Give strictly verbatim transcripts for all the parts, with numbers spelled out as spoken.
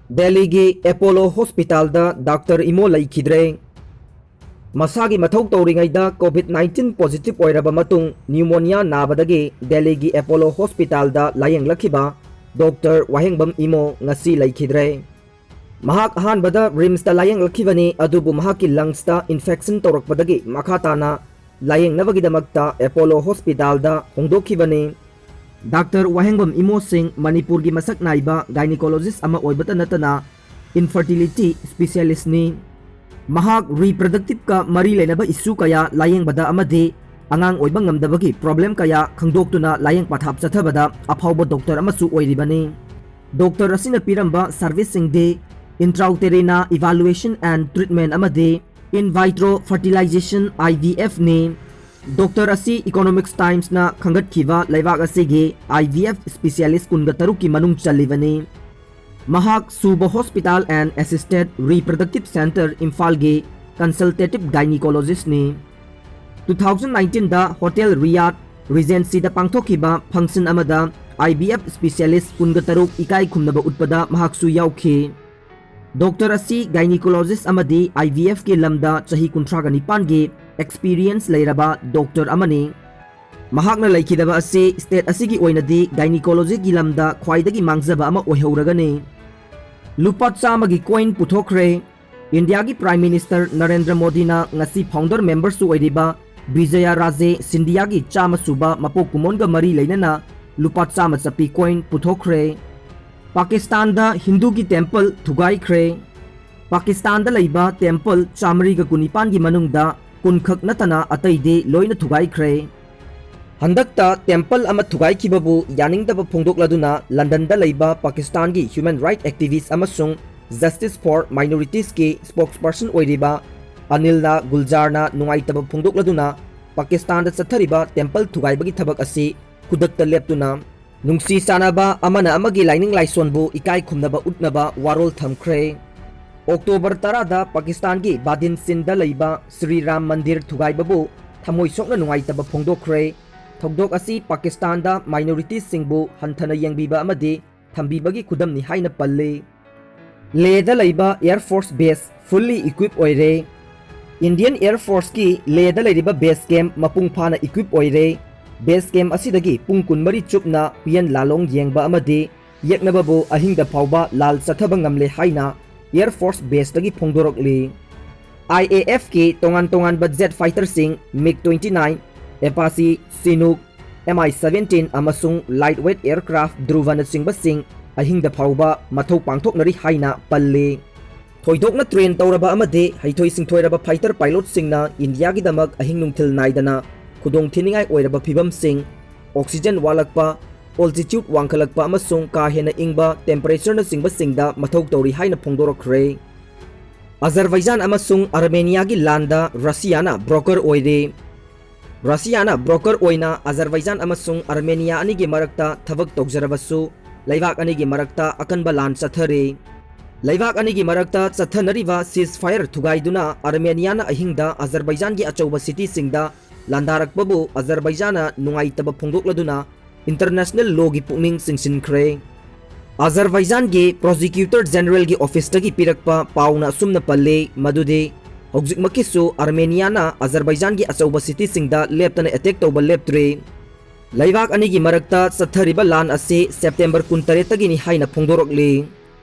ꯗꯦꯜꯂꯤꯒꯤ ꯑꯦꯄꯣꯂꯣ ꯍꯣꯁꯄꯤꯇꯥꯜꯗ ꯗꯥꯛꯇꯔ ꯏꯃꯣ ꯂꯩꯈꯤꯗ꯭ꯔꯦ꯫ ꯃꯁꯥꯒꯤ ꯃꯊꯧ ꯇꯧꯔꯤꯉꯩꯗ ꯀꯣꯚꯤꯗ ꯅꯥꯏꯟꯇꯤꯟ ꯄꯣꯖꯤꯇꯤꯚ ꯑꯣꯏꯔꯕ ꯃꯇꯨꯡ ꯅ꯭ꯌꯨꯃꯣꯅꯤꯌꯥ ꯅꯥꯕꯗꯒꯤ ꯗꯦꯜꯂꯤꯒꯤ ꯑꯦꯄꯣꯂꯣ ꯍꯣꯁꯄꯤꯇꯥꯜꯗ ꯂꯥꯌꯦꯡꯂꯛꯈꯤꯕ ꯗꯣꯛꯇꯔ ꯋꯥꯍꯦꯡꯕꯝ ꯏꯃꯣ ꯉꯁꯤ ꯂꯩꯈꯤꯗ꯭ꯔꯦ꯫ ꯃꯍꯥꯛ ꯑꯍꯥꯟꯕꯗ ꯔꯤꯝꯁꯇ ꯂꯥꯌꯦꯡꯂꯛꯈꯤꯕꯅꯤ, ꯑꯗꯨꯕꯨ ꯃꯍꯥꯛꯀꯤ ꯂꯪꯁꯇ ꯏꯟꯐꯦꯛꯁꯟ ꯇꯧꯔꯛꯄꯗꯒꯤ ꯃꯈꯥ ꯇꯥꯅ ꯂꯥꯌꯦꯡꯅꯕꯒꯤꯗꯃꯛꯇ ꯑꯦꯄꯣꯂꯣ ꯍꯣꯁꯄꯤꯇꯥꯜꯗ ꯍꯣꯡꯗꯣꯛꯈꯤꯕꯅꯤ꯫ ꯗꯥꯛꯇꯔ ꯋꯥꯍꯦꯡꯕꯝ ꯏꯃꯣ ꯁꯤꯡ ꯃꯅꯤꯄꯨꯔꯒꯤ ꯃꯁꯛ ꯅꯥꯏꯕ ꯒꯥꯏꯅꯤꯀꯣꯂꯣꯖꯤꯁ ꯑꯃ ꯑꯣꯏꯕꯇ ꯅꯠꯇꯅ ꯏꯟꯐꯔꯇꯤꯂꯤꯇꯤ ꯁ꯭ꯄꯦꯁꯤꯌꯦꯂꯤꯁ꯭ꯠꯅꯤ꯫ ꯃꯍꯥꯛ ꯔꯤꯄ꯭ꯔꯗꯛꯇꯤꯚꯀ ꯃꯔꯤ ꯂꯩꯅꯕ ꯏꯁꯨ ꯀꯌꯥ ꯂꯥꯌꯦꯡꯕꯗ ꯑꯃꯗꯤ ꯑꯉꯥꯡ ꯑꯣꯏꯕ ꯉꯝꯗꯕꯒꯤ ꯄ꯭ꯔꯣꯕ꯭ꯂꯦꯝ ꯀꯌꯥ ꯈꯪꯗꯣꯛꯇꯨꯅ ꯂꯥꯌꯦꯡ ꯄꯊꯥꯞ ꯆꯠꯊꯕꯗ ꯑꯐꯥꯎꯕ ꯗꯣꯛꯇꯔ ꯑꯃꯁꯨ ꯑꯣꯏꯔꯤꯕꯅꯤ꯫ ꯗꯣꯛꯇꯔ ꯑꯁꯤꯅ ꯄꯤꯔꯝꯕ ꯁꯔꯚꯤꯁꯁꯤꯡꯗꯤ intrauterine evaluation and treatment ꯑꯃꯗꯤ in vitro fertilization, IVF ꯅꯤ꯫ ꯗꯣꯛꯇꯔ ꯑꯁꯤ ꯏꯀꯣꯅꯣꯃꯤꯛꯁ ꯇꯥꯏꯝꯁꯅ ꯈꯪꯒꯠꯈꯤꯕ ꯂꯩꯕꯥꯛ ꯑꯁꯤꯒꯤ IVF ꯁ꯭ꯄꯦꯁꯤꯌꯦꯂꯤꯁ꯭ꯠ ꯀꯨꯟꯒ ꯇꯔꯨꯛꯀꯤ ꯃꯅꯨꯡ ꯆꯜꯂꯤꯕꯅꯤ꯫ ꯃꯍꯥꯛ ꯁꯨꯕ ꯍꯣꯁꯄꯤꯇꯥꯜ ꯑꯦꯟ ꯑꯦꯁꯤꯁꯇꯦꯗ ꯔꯤꯄ꯭ꯔꯗꯛꯇꯤꯚ ꯁꯦꯟꯇꯔ ꯏꯝꯐꯥꯜꯒꯤ ꯀꯟꯁꯜꯇꯦꯇꯤꯚ ꯒꯥꯏꯅꯤꯀꯣꯂꯣꯖꯤꯁ꯭ꯠꯅꯤ꯫ ꯇꯨ ꯊꯥꯎꯖꯟ ꯅꯥꯏꯟꯇꯤꯟꯗ ꯍꯣꯇꯦꯜ ꯔꯤꯌꯥꯗ ꯔꯤꯖꯦꯟꯁꯤꯗ ꯄꯥꯡꯊꯣꯛꯈꯤꯕ ꯐꯪꯁꯟ ꯑꯃꯗ IVF ꯁ꯭ꯄꯦꯁꯤꯌꯦꯂꯤꯁ꯭ꯠ ꯀꯨꯟꯒ ꯇꯔꯨꯛ ꯏꯀꯥꯏ ꯈꯨꯝꯅꯕ ꯎꯠꯄꯗ ꯃꯍꯥꯛꯁꯨ ꯌꯥꯎꯈꯤ꯫ ꯗꯣꯛꯇꯔ ꯑꯁꯤ ꯒꯥꯏꯅꯤꯀꯣꯂꯣꯖꯤꯁ꯭ꯠ ꯑꯃꯗꯤ IVFꯀꯤ ꯂꯝꯗ ꯆꯍꯤ ꯀꯨꯟꯊ꯭ꯔꯥꯒ ꯅꯤꯄꯥꯟꯒꯤ ꯑꯦꯛꯁꯄꯤꯔꯤꯌꯦꯟꯁ ꯂꯩꯔꯕ ꯗꯣꯛꯇꯔ ꯑꯃꯅꯤ꯫ ꯃꯍꯥꯛꯅ ꯂꯩꯈꯤꯗꯕ ꯑꯁꯤ ꯁ꯭ꯇꯦꯠ ꯑꯁꯤꯒꯤ ꯑꯣꯏꯅꯗꯤ ꯒꯥꯏꯅꯤꯀꯣꯂꯣꯖꯤꯒꯤ ꯂꯝꯗ ꯈ꯭ꯋꯥꯏꯗꯒꯤ ꯃꯥꯡꯖꯕ ꯑꯃ ꯑꯣꯏꯍꯧꯔꯒꯅꯤ꯫ ꯂꯨꯄꯥ ꯆꯥꯝꯃꯒꯤ ꯀꯣꯏꯟ ꯄꯨꯊꯣꯛꯈ꯭ꯔꯦ꯫ ꯏꯟꯗꯤꯌꯥꯒꯤ ꯄ꯭ꯔꯥꯏꯝ ꯃꯤꯅꯤꯁꯇꯔ ꯅꯔꯦꯟꯗ꯭ꯔ ꯃꯣꯗꯤꯅ ꯉꯁꯤ ꯐꯥꯎꯟꯗꯔ ꯃꯦꯝꯕꯔꯁꯨ ꯑꯣꯏꯔꯤꯕ ꯕꯤꯖꯌ ꯔꯥꯖꯦ ꯁꯤꯟꯙꯤꯌꯥꯒꯤ ꯆꯥꯝꯃ ꯁꯨꯕ ꯃꯄꯣꯛ ꯀꯨꯝꯑꯣꯟꯒ ꯃꯔꯤ ꯂꯩꯅꯅ ꯂꯨꯄꯥ ꯆꯥꯝꯃ ꯆꯠꯄꯤ ꯀꯣꯏꯟ ꯄꯨꯊꯣꯛꯈ꯭ꯔꯦ꯫ ꯄꯥꯀꯤꯁꯇꯥꯟꯗ ꯍꯤꯟꯗꯨꯒꯤ ꯇꯦꯝꯄꯜ ꯊꯨꯒꯥꯏꯈ꯭ꯔꯦ꯫ ꯄꯥꯀꯤꯁꯇꯥꯟꯗ ꯂꯩꯕ ꯇꯦꯝꯄꯜ ꯆꯥꯃꯔꯤꯒ ꯀꯨꯟꯅꯤꯄꯥꯟꯒꯤ ꯃꯅꯨꯡꯗ ꯀꯨꯟꯈꯛ ꯅꯠꯇꯅ ꯑꯇꯩꯗꯤ ꯂꯣꯏꯅ ꯊꯨꯒꯥꯏꯈ꯭ꯔꯦ꯫ ꯍꯟꯗꯛꯇ ꯇꯦꯝꯄꯜ ꯑꯃ ꯊꯨꯒꯥꯏꯈꯤꯕꯕꯨ ꯌꯥꯅꯤꯡꯗꯕ ꯐꯣꯡꯗꯣꯛꯂꯗꯨꯅ ꯂꯟꯗꯟꯗ ꯂꯩꯕ ꯄꯥꯀꯤꯁꯇꯥꯟꯒꯤ ꯍ꯭ꯌꯨꯃꯦꯟ ꯔꯥꯏꯠ ꯑꯦꯛꯇꯤꯚꯤꯁ꯭ꯠ ꯑꯃꯁꯨꯡ Justice for Minoritieski spokesperson ꯑꯣꯏꯔꯤꯕ ꯑꯅꯤꯜꯅ ꯒꯨꯜꯖꯥꯔꯅ ꯅꯨꯡꯉꯥꯏꯇꯕ ꯐꯣꯡꯗꯣꯛꯂꯗꯨꯅ ꯄꯥꯀꯤꯁꯇꯥꯟꯗ ꯆꯠꯊꯔꯤꯕ ꯇꯦꯝꯄꯜ ꯊꯨꯒꯥꯏꯕꯒꯤ ꯊꯕꯛ ꯑꯁꯤ ꯈꯨꯗꯛꯇ ꯂꯦꯞꯇꯨꯅ ꯅꯨꯡꯁꯤ ꯆꯥꯟꯅꯕ ꯑꯃꯅ ꯑꯃꯒꯤ ꯂꯥꯏꯅꯤꯡ ꯂꯥꯏꯁꯣꯟꯕꯨ ꯏꯀꯥꯏ ꯈꯨꯝꯅꯕ ꯎꯠꯅꯕ ꯋꯥꯔꯣꯜ ꯊꯝꯈ꯭ꯔꯦ꯫ ꯑꯣꯛꯇꯣꯕꯔ ꯇꯔꯥꯗ ꯄꯥꯀꯤꯁꯇꯥꯟꯒꯤ ꯕꯥꯗꯤꯟ ꯆꯤꯟꯗ ꯂꯩꯕ ꯁ꯭ꯔꯤ ꯔꯥꯝ ꯃꯟꯗꯤꯔ ꯊꯨꯒꯥꯏꯕꯕꯨ ꯊꯃꯣꯏ ꯁꯣꯛꯅ ꯅꯨꯡꯉꯥꯏꯇꯕ ꯐꯣꯡꯗꯣꯛꯈ꯭ꯔꯦ꯫ ꯊꯧꯗꯣꯛ ꯑꯁꯤ ꯄꯥꯀꯤꯁꯇꯥꯟꯗ ꯃꯥꯏꯅꯣꯔꯤꯇꯤꯁꯤꯡꯕꯨ ꯍꯟꯊꯅ ꯌꯦꯡꯕꯤꯕ ꯑꯃꯗꯤ ꯊꯝꯕꯤꯕꯒꯤ ꯈꯨꯗꯝꯅꯤ ꯍꯥꯏꯅ ꯄꯜꯂꯤ꯫ ꯂꯦꯗ ꯂꯩꯕ Air Force Base fully equip ꯑꯣꯏꯔꯦ꯫ Indian Air Forceꯀꯤ ꯂꯦꯗ ꯂꯩꯔꯤꯕ base camp ꯃꯄꯨꯡ ꯐꯥꯅ equip ꯑꯣꯏꯔꯦ꯫ Base camp ꯑꯁꯤꯗꯒꯤ ꯄꯨꯡ ꯀꯨꯟꯃꯔꯤ ꯆꯨꯞꯅ ꯍꯨꯏꯌꯦꯟ ꯂꯥꯂꯣꯡ ꯌꯦꯡꯕ ꯑꯃꯗꯤ ꯌꯦꯛꯅꯕꯕꯨ ꯑꯍꯤꯡꯗ ꯐꯥꯎꯕ ꯂꯥꯜ ꯆꯠꯊꯕ ꯉꯝꯂꯦ ꯍꯥꯏꯅ Air Force Baseꯇꯒꯤ ꯐꯣꯡꯗꯣꯔꯛꯂꯤ꯫ IAFꯀꯤ ꯇꯣꯉꯥꯟ ꯇꯣꯉꯥꯟꯕ jet fighterꯁꯤꯡ MiG twenty nine, Apache, Chinook, MI seventeen ꯑꯃꯁꯨꯡ light weight aircraft Dhruvanꯆꯤꯡꯕꯁꯤꯡ ꯑꯍꯤꯡꯗ ꯐꯥꯎꯕ ꯃꯊꯧ ꯄꯥꯡꯊꯣꯛꯅꯔꯤ ꯍꯥꯏꯅ ꯄꯜꯂꯤ꯫ ꯊꯣꯏꯗꯣꯛꯅ train ꯇꯧꯔꯕ ꯑꯃꯗꯤ ꯍꯩꯊꯣꯏ ꯁꯤꯡꯊꯣꯏꯔꯕ fighter pilotꯁꯤꯡꯅ ꯏꯟꯗꯤꯌꯥꯒꯤꯗꯃꯛ ꯑꯍꯤꯡ ꯅꯨꯡꯊꯤꯜ ꯅꯥꯏꯗꯅ ꯈꯨꯗꯣꯡ ꯊꯤꯅꯤꯡꯉꯥꯏ ꯑꯣꯏꯔꯕ ꯐꯤꯕꯝꯁꯤꯡ, oxygen ꯋꯥꯠꯂꯛꯄ, altitude ꯋꯥꯡꯈꯠꯂꯛꯄ ꯑꯃꯁꯨꯡ ꯀꯥ ꯍꯦꯟꯅ ꯏꯪꯕ temperatureꯅꯆꯤꯡꯕꯁꯤꯡꯗ ꯃꯊꯧ ꯇꯧꯔꯤ ꯍꯥꯏꯅ ꯐꯣꯡꯗꯣꯔꯛꯈ꯭ꯔꯦ꯫ ꯑꯖꯔꯕꯩꯖꯥꯟ ꯑꯃꯁꯨꯡ ꯑꯥꯔꯃꯦꯅꯤꯌꯥꯒꯤ ꯂꯥꯟꯗ ꯔꯁꯤꯌꯥꯅ broker ꯑꯣꯏꯔꯦ꯫ ꯔꯁꯤꯌꯥꯅ broker ꯑꯣꯏꯅ ꯑꯖꯔꯕꯩꯖꯥꯟ ꯑꯃꯁꯨꯡ ꯑꯥꯔꯃꯦꯅꯤꯌꯥ ꯑꯅꯤꯒꯤ ꯃꯔꯛꯇ ꯊꯕꯛ ꯇꯧꯖꯔꯕꯁꯨ, ꯂꯩꯕꯥꯛ ꯑꯅꯤꯒꯤ ꯃꯔꯛꯇ ꯑꯀꯟꯕ ꯂꯥꯟ ꯆꯠꯊꯔꯤ꯫ ꯂꯩꯕꯥꯛ ꯑꯅꯤꯒꯤ ꯃꯔꯛꯇ ꯆꯠꯊꯅꯔꯤꯕ ceasefire ꯊꯨꯒꯥꯏꯗꯨꯅ ꯑꯥꯔꯃꯦꯅꯤꯌꯥꯅ ꯑꯍꯤꯡꯗ ꯑꯖꯔꯕꯩꯖꯥꯟꯒꯤ ꯑꯆꯧꯕ cityꯁꯤꯡꯗ ꯂꯥꯟꯗꯥꯔꯛꯄꯕꯨ ꯑꯖꯔꯕꯩꯖꯥꯟꯅ ꯅꯨꯡꯉꯥꯏꯇꯕ ꯐꯣꯡꯗꯣꯛꯂꯗꯨꯅ international lawꯒꯤ ꯄꯨꯛꯅꯤꯡ ꯆꯤꯡꯁꯤꯟꯈ꯭ꯔꯦ꯫ ꯑꯖꯔꯕꯩꯖꯥꯟꯒꯤ Prosecutor Generalꯒꯤ officeꯇꯒꯤ ꯄꯤꯔꯛꯄ ꯄꯥꯎꯅ ꯑꯁꯨꯝꯅ ꯄꯜꯂꯤ ꯃꯗꯨꯗꯤ ꯍꯧꯖꯤꯛꯃꯛꯀꯤꯁꯨ ꯑꯥꯔꯃꯦꯅꯤꯌꯥꯅ ꯑꯖꯔꯕꯩꯖꯥꯟꯒꯤ ꯑꯆꯧꯕ cityꯁꯤꯡꯗ ꯂꯦꯞꯇꯅ attack ꯇꯧꯕ ꯂꯦꯞꯇ꯭ꯔꯤ꯫ ꯂꯩꯕꯥꯛ ꯑꯅꯤꯒꯤ ꯃꯔꯛꯇ ꯆꯠꯊꯔꯤꯕ ꯂꯥꯟ ꯑꯁꯤ September ꯀꯨꯟꯇꯔꯦꯠꯇꯒꯤꯅꯤ ꯍꯥꯏꯅ ꯐꯣꯡꯗꯣꯔꯛꯂꯤ꯫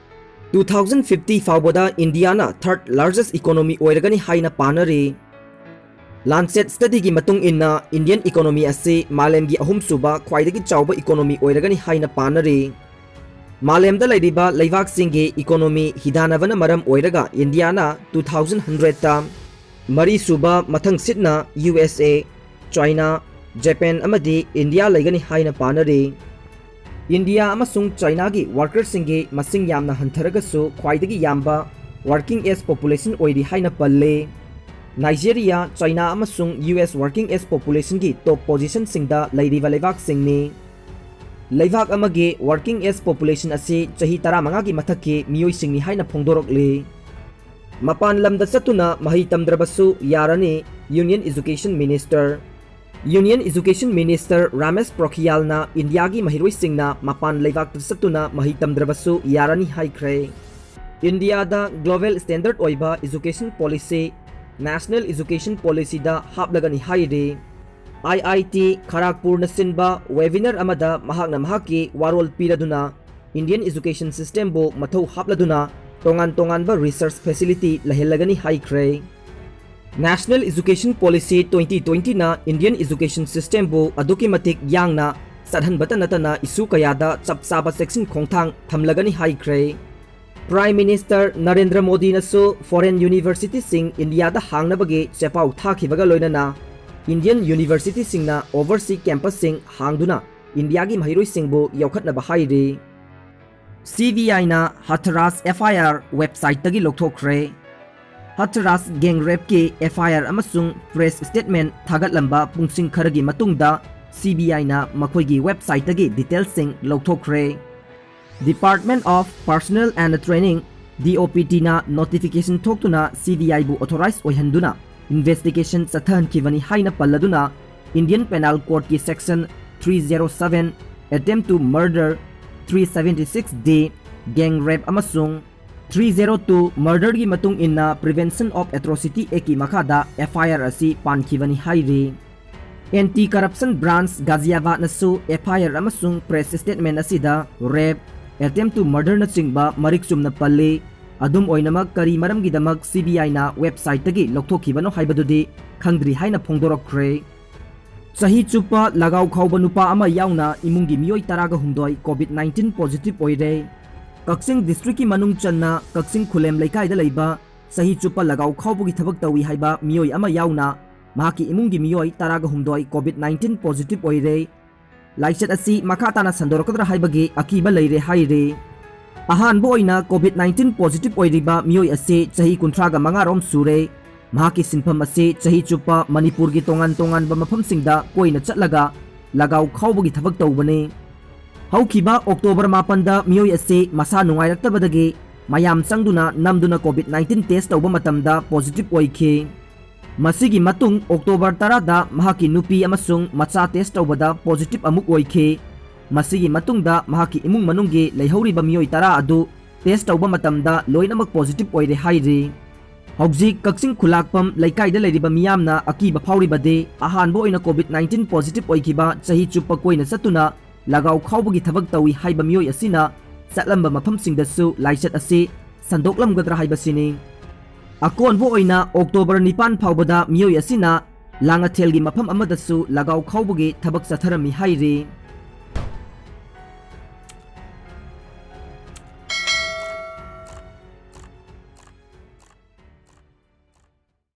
Two thousand fifty ꯐꯥꯎꯕꯗ ꯏꯟꯗꯤꯌꯥꯅ third largest economy ꯑꯣꯏꯔꯒꯅꯤ ꯍꯥꯏꯅ ꯄꯥꯅꯔꯤ꯫ Lancet studyꯒꯤ ꯃꯇꯨꯡ ꯏꯟꯅ Indian economy ꯑꯁꯤ ꯃꯥꯂꯦꯝꯒꯤ ꯑꯍꯨꯝꯁꯨꯕ ꯈ꯭ꯋꯥꯏꯗꯒꯤ ꯆꯥꯎꯕ economy ꯑꯣꯏꯔꯒꯅꯤ ꯍꯥꯏꯅ ꯄꯥꯅꯔꯤ꯫ ꯃꯥꯂꯦꯝꯗ ꯂꯩꯔꯤꯕ ꯂꯩꯕꯥꯛꯁꯤꯡꯒꯤ economy ꯍꯤꯗꯥꯟꯅꯕꯅ ꯃꯔꯝ ꯑꯣꯏꯔꯒ ꯏꯟꯗꯤꯌꯥꯅ two thousand hundredꯇ ꯃꯔꯤꯁꯨꯕ, ꯃꯊꯪꯁꯤꯠꯅ USA, China, Japan ꯑꯃꯗꯤ ꯏꯟꯗꯤꯌꯥ ꯂꯩꯒꯅꯤ ꯍꯥꯏꯅ ꯄꯥꯅꯔꯤ꯫ ꯏꯟꯗꯤꯌꯥ ꯑꯃꯁꯨꯡ ꯆꯥꯏꯅꯥꯒꯤ workerꯁꯤꯡꯒꯤ ꯃꯁꯤꯡ ꯌꯥꯝꯅ ꯍꯟꯊꯔꯒꯁꯨ ꯈ꯭ꯋꯥꯏꯗꯒꯤ ꯌꯥꯝꯕ working age population ꯑꯣꯏꯔꯤ ꯍꯥꯏꯅ ꯄꯜꯂꯤ꯫ ꯅꯥꯏꯖꯦꯔꯤꯌꯥ, ꯆꯥꯏꯅꯥ ꯑꯃꯁꯨꯡ US working age populationꯒꯤ top positionꯁꯤꯡꯗ ꯂꯩꯔꯤꯕ ꯂꯩꯕꯥꯛꯁꯤꯡꯅꯤ꯫ ꯂꯩꯕꯥꯛ ꯑꯃꯒꯤ working age population ꯑꯁꯤ ꯆꯍꯤ ꯇꯔꯥꯃꯉꯥꯒꯤ ꯃꯊꯛꯀꯤ ꯃꯤꯑꯣꯏꯁꯤꯡꯅꯤ ꯍꯥꯏꯅ ꯐꯣꯡꯗꯣꯔꯛꯂꯤ꯫ ꯃꯄꯥꯟ ꯂꯝꯗ ꯆꯠꯇꯨꯅ ꯃꯍꯩ ꯇꯝꯗ꯭ꯔꯕꯁꯨ ꯌꯥꯔꯅꯤ, Union Education Minister꯫ Union Education Minister Ramesh ꯄ꯭ꯔꯣꯈꯤꯌꯥꯜꯅ ꯏꯟꯗꯤꯌꯥꯒꯤ ꯃꯍꯩꯔꯣꯏꯁꯤꯡꯅ ꯃꯄꯥꯟ ꯂꯩꯕꯥꯛꯇ ꯆꯠꯇꯨꯅ ꯃꯍꯩ ꯇꯝꯗ꯭ꯔꯕꯁꯨ ꯌꯥꯔꯅꯤ ꯍꯥꯏꯈ꯭ꯔꯦ꯫ ꯏꯟꯗꯤꯌꯥꯗ global standard ꯑꯣꯏꯕ education policy National Education Policyꯗ ꯍꯥꯞꯂꯒꯅꯤ ꯍꯥꯏꯔꯤ꯫ IIT Kharagpurꯅ ꯁꯤꯟꯕ webinar ꯑꯃꯗ ꯃꯍꯥꯛꯅ ꯃꯍꯥꯛꯀꯤ ꯋꯥꯔꯣꯜ ꯄꯤꯔꯗꯨꯅ Indian education systemꯕꯨ ꯃꯊꯧ ꯍꯥꯞꯂꯗꯨꯅ ꯇꯣꯉꯥꯟ ꯇꯣꯉꯥꯟꯕ research facility ꯂꯩꯍꯜꯂꯒꯅꯤ ꯍꯥꯏꯈ꯭ꯔꯦ꯫ National Education Policy twenty twentyꯅ Indian education systemꯕꯨ ꯑꯗꯨꯛꯀꯤ ꯃꯇꯤꯛ ꯌꯥꯡꯅ ꯆꯠꯍꯟꯕꯇ ꯅꯠꯇꯅ issue ꯀꯌꯥꯗ ꯆꯞ ꯆꯥꯕ ꯆꯦꯛꯁꯤꯟ ꯈꯣꯡꯊꯥꯡ ꯊꯝꯂꯒꯅꯤ ꯍꯥꯏꯈ꯭ꯔꯦ꯫ Prime Minister ꯅꯔꯦꯟꯗ꯭ꯔ ꯃꯣꯗꯤꯅꯁꯨ foreign universityꯁꯤꯡ ꯏꯟꯗꯤꯌꯥꯗ ꯍꯥꯡꯅꯕꯒꯤ ꯆꯦꯄꯥꯎ ꯊꯥꯈꯤꯕꯒ ꯂꯣꯏꯅꯅ Indian universityꯁꯤꯡꯅ overseas campusꯁꯤꯡ ꯍꯥꯡꯗꯨꯅ ꯏꯟꯗꯤꯌꯥꯒꯤ ꯃꯍꯩꯔꯣꯏꯁꯤꯡꯕꯨ ꯌꯣꯛꯈꯠꯅꯕ ꯍꯥꯏꯔꯤ꯫ CBIꯅ ꯍꯊꯔꯥꯁ FIR websiteꯇꯒꯤ ꯂꯧꯊꯣꯛꯈ꯭ꯔꯦ꯫ ꯍꯊꯔꯥꯁ gang rapeꯀꯤ FIR ꯑꯃꯁꯨꯡ press statement ꯊꯥꯒꯠꯂꯝꯕ ꯄꯨꯡꯁꯤꯡ ꯈꯔꯒꯤ ꯃꯇꯨꯡꯗ CBIꯅ ꯃꯈꯣꯏꯒꯤ websiteꯇꯒꯤ detailsꯁꯤꯡ ꯂꯧꯊꯣꯛꯈ꯭ꯔꯦ꯫ Department of Personnel and Training, DOPTꯅ notification ꯊꯣꯛꯇꯨꯅ CBIꯕꯨ authorize ꯑꯣꯏꯍꯟꯗꯨꯅ investigation ꯆꯠꯊꯍꯟꯈꯤꯕꯅꯤ ꯍꯥꯏꯅ ꯄꯜꯂꯗꯨꯅ Indian Penal Codeꯀꯤ section three zero seven, attempt to murder, three seventy six D, gang rape ꯑꯃꯁꯨꯡ three zero two murderꯒꯤ ꯃꯇꯨꯡ ꯏꯟꯅ Prevention of Atrocity Actꯀꯤ ꯃꯈꯥꯗ FIR ꯑꯁꯤ ꯄꯥꯟꯈꯤꯕꯅꯤ ꯍꯥꯏꯔꯤ꯫ Anti Corruption Branch Ghaziabadꯅꯁꯨ FIR ꯑꯃꯁꯨꯡ press statement ꯑꯁꯤꯗ rape, attempt to murderꯅꯆꯤꯡꯕ ꯃꯔꯤꯛ ꯆꯨꯝꯅ ꯄꯜꯂꯤ꯫ ꯑꯗꯨꯝ ꯑꯣꯏꯅꯃꯛ, ꯀꯔꯤ ꯃꯔꯝꯒꯤꯗꯃꯛ CBIꯅ websiteꯇꯒꯤ ꯂꯧꯊꯣꯛꯈꯤꯕꯅꯣ ꯍꯥꯏꯕꯗꯨꯗꯤ ꯈꯪꯗ꯭ꯔꯤ ꯍꯥꯏꯅ ꯐꯣꯡꯗꯣꯔꯛꯈ꯭ꯔꯦ꯫ ꯆꯍꯤ ꯆꯨꯞꯄ ꯂꯒꯥꯎ ꯈꯥꯎꯕ ꯅꯨꯄꯥ ꯑꯃ ꯌꯥꯎꯅ ꯏꯃꯨꯡꯒꯤ ꯃꯤꯑꯣꯏ ꯇꯔꯥꯒ ꯍꯨꯝꯗꯣꯏ COVID nineteen positive ꯑꯣꯏꯔꯦ꯫ ꯀꯛꯆꯤꯡ districtꯀꯤ ꯃꯅꯨꯡ ꯆꯟꯅ ꯀꯛꯆꯤꯡ ꯈꯨꯂꯦꯝ ꯂꯩꯀꯥꯏꯗ ꯂꯩꯕ ꯆꯍꯤ ꯆꯨꯞꯄ ꯂꯒꯥꯎ ꯈꯥꯎꯕꯒꯤ ꯊꯕꯛ ꯇꯧꯏ ꯍꯥꯏꯕ ꯃꯤꯑꯣꯏ ꯑꯃ ꯌꯥꯎꯅ ꯃꯍꯥꯛꯀꯤ ꯏꯃꯨꯡꯒꯤ ꯃꯤꯑꯣꯏ ꯇꯔꯥꯒ ꯍꯨꯝꯗꯣꯏ COVID nineteen positive ꯑꯣꯏꯔꯦ꯫ ꯂꯥꯏꯆꯠ ꯑꯁꯤ ꯃꯈꯥ ꯇꯥꯅ ꯁꯟꯗꯣꯔꯛꯀꯗ꯭ꯔꯥ ꯍꯥꯏꯕꯒꯤ ꯑꯀꯤꯕ ꯂꯩꯔꯦ ꯍꯥꯏꯔꯤ꯫ ꯑꯍꯥꯟꯕ ꯑꯣꯏꯅ COVID nineteen positive ꯑꯣꯏꯔꯤꯕ ꯃꯤꯑꯣꯏ ꯑꯁꯤ ꯆꯍꯤ ꯀꯨꯟꯊ꯭ꯔꯥꯒ ꯃꯉꯥ ꯔꯣꯝ ꯁꯨꯔꯦ꯫ ꯃꯍꯥꯛꯀꯤ ꯁꯤꯟꯐꯝ ꯑꯁꯤ ꯆꯍꯤ ꯆꯨꯞꯄ ꯃꯅꯤꯄꯨꯔꯒꯤ ꯇꯣꯉꯥꯟ ꯇꯣꯉꯥꯟꯕ ꯃꯐꯝꯁꯤꯡꯗ ꯀꯣꯏꯅ ꯆꯠꯂꯒ ꯂꯒꯥꯎ ꯈꯥꯎꯕꯒꯤ ꯊꯕꯛ ꯇꯧꯕꯅꯤ꯫ ꯍꯧꯈꯤꯕ October ꯃꯥꯄꯟꯗ ꯃꯤꯑꯣꯏ ꯑꯁꯤ ꯃꯁꯥ ꯅꯨꯡꯉꯥꯏꯔꯛꯇꯕꯗꯒꯤ ꯃꯌꯥꯝ ꯆꯪꯗꯨꯅ ꯅꯝꯗꯨꯅ COVID nineteen test ꯇꯧꯕ ꯃꯇꯝꯗ positive ꯑꯣꯏꯈꯤ꯫ ꯃꯁꯤꯒꯤ ꯃꯇꯨꯡ October ꯇꯔꯥꯗ ꯃꯍꯥꯛꯀꯤ ꯅꯨꯄꯤ ꯑꯃꯁꯨꯡ ꯃꯆꯥ test ꯇꯧꯕꯗ positive ꯑꯃꯨꯛ ꯑꯣꯏꯈꯤ꯫ ꯃꯁꯤꯒꯤ ꯃꯇꯨꯡꯗ ꯃꯍꯥꯛꯀꯤ ꯏꯃꯨꯡ ꯃꯅꯨꯡꯒꯤ ꯂꯩꯍꯧꯔꯤꯕ ꯃꯤꯑꯣꯏ ꯇꯔꯥ ꯑꯗꯨ ꯇꯦꯁ ꯇꯧꯕ ꯃꯇꯝꯗ ꯂꯣꯏꯅꯃꯛ ꯄꯣꯖꯤꯇꯤꯚ ꯑꯣꯏꯔꯦ ꯍꯥꯏꯔꯤ꯫ ꯍꯧꯖꯤꯛ ꯀꯛꯆꯤꯡ ꯈꯨꯂꯥꯛꯄꯝ ꯂꯩꯀꯥꯏꯗ ꯂꯩꯔꯤꯕ ꯃꯤꯌꯥꯝꯅ ꯑꯀꯤꯕ ꯐꯥꯎꯔꯤꯕꯗꯤ ꯑꯍꯥꯟꯕ ꯑꯣꯏꯅ ꯀꯣꯚꯤꯗ ꯅꯥꯏꯟꯇꯤꯟ ꯄꯣꯖꯤꯇꯤꯚ ꯑꯣꯏꯈꯤꯕ ꯆꯍꯤ ꯆꯨꯞꯄ ꯀꯣꯏꯅ ꯆꯠꯇꯨꯅ ꯂꯒꯥꯎ ꯈꯥꯎꯕꯒꯤ ꯊꯕꯛ ꯇꯧꯏ ꯍꯥꯏꯕ ꯃꯤꯑꯣꯏ ꯑꯁꯤꯅ ꯆꯠꯂꯝꯕ ꯃꯐꯝꯁꯤꯡꯗꯁꯨ ꯂꯥꯏꯆꯠ ꯑꯁꯤ ꯁꯟꯗꯣꯛꯂꯝꯒꯗ꯭ꯔꯥ ꯍꯥꯏꯕꯁꯤꯅꯤ꯫ ꯑꯀꯣꯟꯕ ꯑꯣꯏꯅ ꯑꯣꯛꯇꯣꯕꯔ ꯅꯤꯄꯥꯟ ꯐꯥꯎꯕꯗ ꯃꯤꯑꯣꯏ ꯑꯁꯤꯅ ꯂꯥꯡꯉꯊꯦꯜꯒꯤ ꯃꯐꯝ ꯑꯃꯗꯁꯨ ꯂꯒꯥꯎ ꯈꯥꯎꯕꯒꯤ ꯊꯕꯛ ꯆꯠꯊꯔꯝꯃꯤ ꯍꯥꯏꯔꯤ꯫